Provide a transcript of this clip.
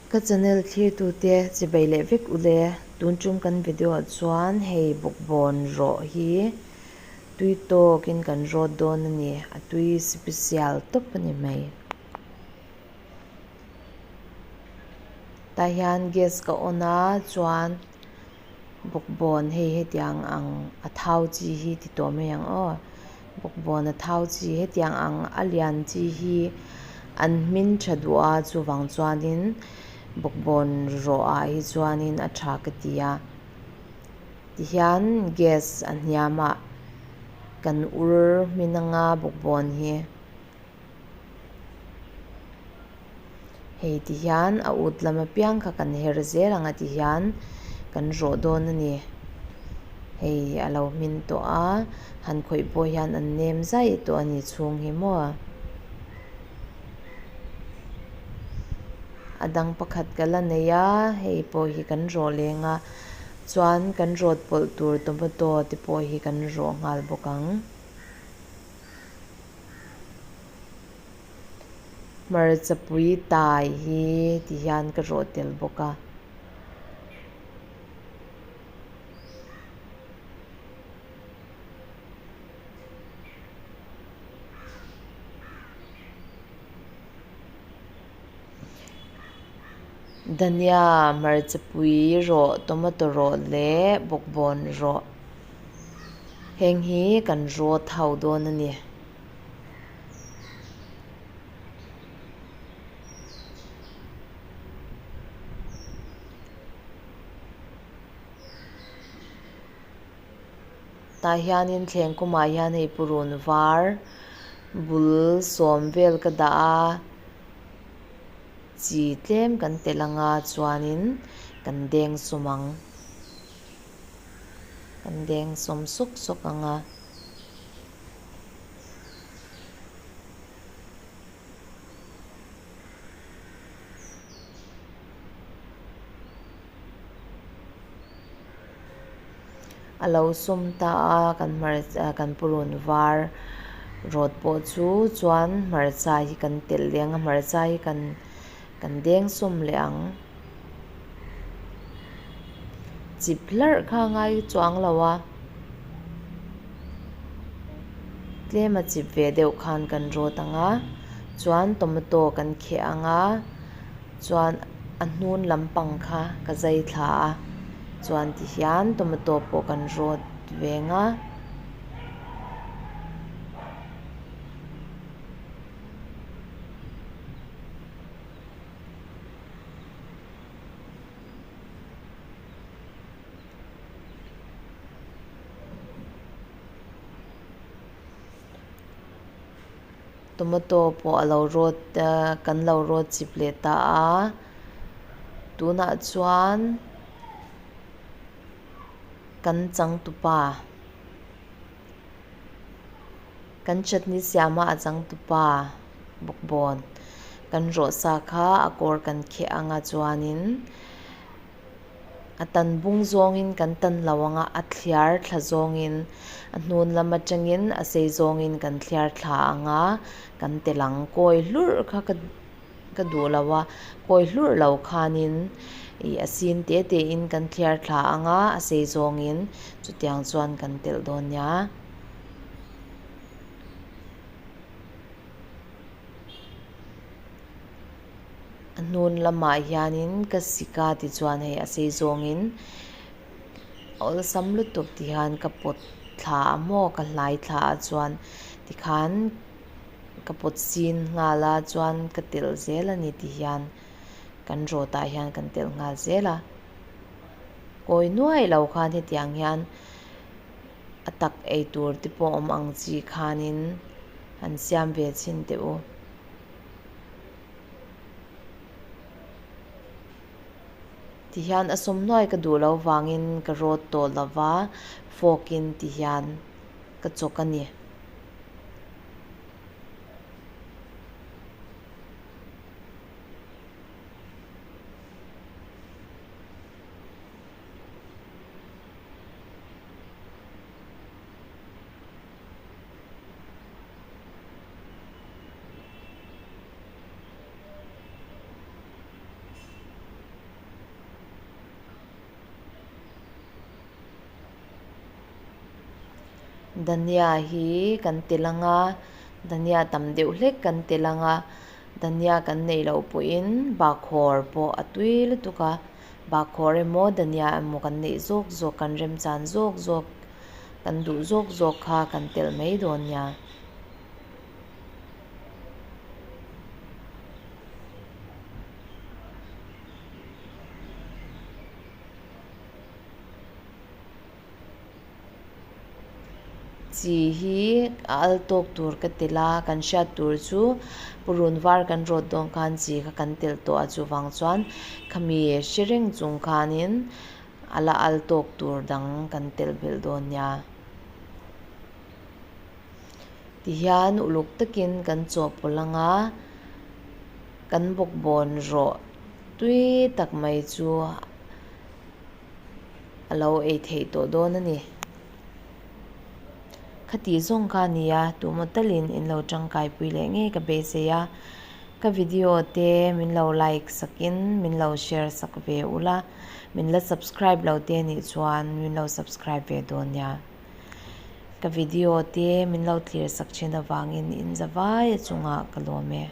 Ka channel thlirtute chibei leh vek ule, tun tum kan video ah chuan hei bawkbawn rawh hi tui tawkin kan rawt dawn a ni, a tui special tawp a ni mai. Tah hian gas ka on a chuan bawkbawn hei hetiang ang a thau chi hi ti tawh mai ang aw bawkbawn a thau chi hetiang ang a lian chi hi an hmin tha duh a chuvang chuanin bawkbawn rawh ah hi chuanin a tha ka ti a tihian gas a hniam ah kan ur hmin anga bawkbawn hi. Hei ti hian a ut lam apiang kha kan her zel ang a ti hian kan rawh dawn a ni. Hei a lo hmin tawh a, han khawih pawh hian an nem zai tawh a ni chhung hi maw. A dang pakhat ka la nei a, hei pawh hi kan rawh leng a, chuan kan rawt pawlh tur tomato te pawh hi kan rawh nghal bawk ang. Hmarchapui tai hi ti hian ka rawh tel bawk a. Dhania hmarchapui rawh tomato rawh leh bawkbawn rawh. Heng hi kan rawt ho dawn a ni. Tah hianin thleng kumah hian hei purun var bul sawm vel ka dah a, chi tlem kan telh anga chuanin kan deng sum ang. Kan deng sawm sawk sawk ang a. A lo sawm ta a kan hmarcha kan purun var rawt pawh chu chuan hmarcha hi kan telh leh ang a hmarcha hi kan kan deng sawm leh ang. Chip hlarh kha a ngai chuang lo a, tlem a chip ve deuh khan kan rawt ang a, chuan tomato kan kheh ang a, chuan a hnun lampang kha ka zai thla a, chuan tihian tomato pawh kan rawt ve ang a. Tomato pawh a lo rawt kan lo rawt chip leh ta a tunah chuan kan changtupa Kan chutney siama a changtupa bawkbawn kan rawh sa kha a kawr kan kheh anga chuanin a tan bung zawngin kan tan lo anga a thliar thla zawngin a hnun lam atangin a sei zawngin kan thliar thla anga kan tel ang kawi hlurh kha ka ka duh lo a kawi hlurh lo khanin ih a sin te te in kan thliar thla anga a sei zawngin chutiang chuan kan telh dawn nia. A hnun lamah hianin ka sika tichuan hei a sei zawngin a awlsam lutuk tihian ka pawt thla a maw ka hlai thla a chuan tikhan ka pawt sin nghal a chuan ka telh zel a ni tihian kan rawt ah hian kan telh nghal zel a kawi nuai lo khan hetiang hian a tak ei tur te pawh awm ang chi khanin han siam ve chhin teh u. Tihian a sawm hnuai ka duh loh vangin ka rawt tawh lova fork in tihian ka chawk a ni. Dhania hi kan telh ang a, dhania tam deuh hlek kan telh ang a, dhania kan neih loh pawhin bahkhawr pawh a tui lutuk a, bahkhawr emaw dhania emaw kan neih zawk zawk kan remchan zawk zawk kan duh zawk zawk kha kan telh mai dawn nia. Chi hi a al tawk tur ka telh a, kan hriat tur chu purun var kan rawt dawn khan chi kha kan telh tawh a chuvang chuan khami hre reng chung khanin a la al tawk tur dang kan telh belh dawn nia. Tihian uluk takin kan chawhpawlh ang a, kan bawkbawn rawh tui tak mai chu a lo ei theih tawh dawn a ni. Khati zawng kha a ni a, tumaw talin in lo tangkaipui leh ngei ka beisei a, ka video te min lo like sakin min lo share sak ve ula, min la subscribe lo te nih chuan min lo subscribe ve dawn nia. Ka video te min lo thlir sak thin avangin in za vai a chungah ka lawm e.